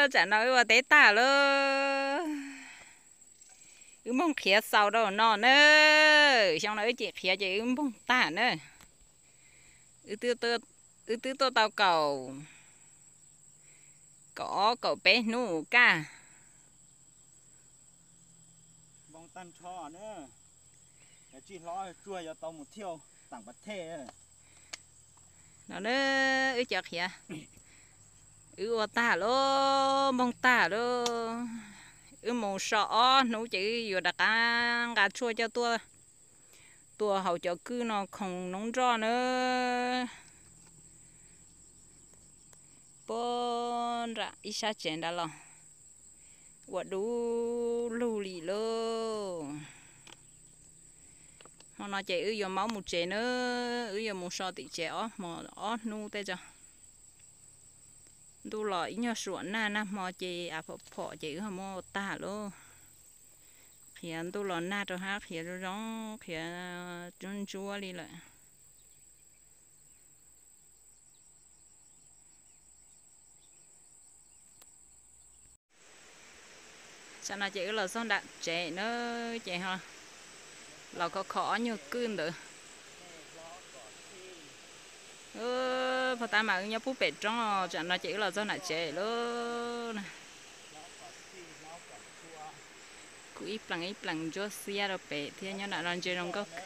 Tsam no wb ua teb tag lawm, wb npoog qhiav xaus rau no na. Xyoo no wb cim qhiav ces wb npoog tag na. Wb twb tuaj tau kaum, kaum ob kaum peb hnub kaj. No na, wb cov qhiav, wb ua tag lawm, npoog tag lawm. Wb mus so ob hnub ces wb yuav rov qab nqa tshuaj coj tuaj tua hauv cov kwj no khoom noob nroj na. Puag nram ib sab tsev nrad los ua du lug li lauj. Hmo no ces wb yuav maub mus tsev na, wb yuav mus so tim tsev ob hmo ob hnub tej tso. Ntuj los ib nyuag suam nag, nag hmo ces av phom phom ces wb ho muab ua tag lauj. Qhiav ntuj los nag rau hab qhiav zoo zoo, qhiav ntsuab ntsuab li lawm. Tsam no ces wb los txog nram tsev na, ces ho los khov kho ob nyuag kwj ntawd. Puag ta mas wb nyob pub pem roob, tsam no ces wb los txog nram tsev lawm. Kuj ib plees ib plees ntsuab xiab rau pem thiab, nyob nram no ntsia zoo nkauj kawg.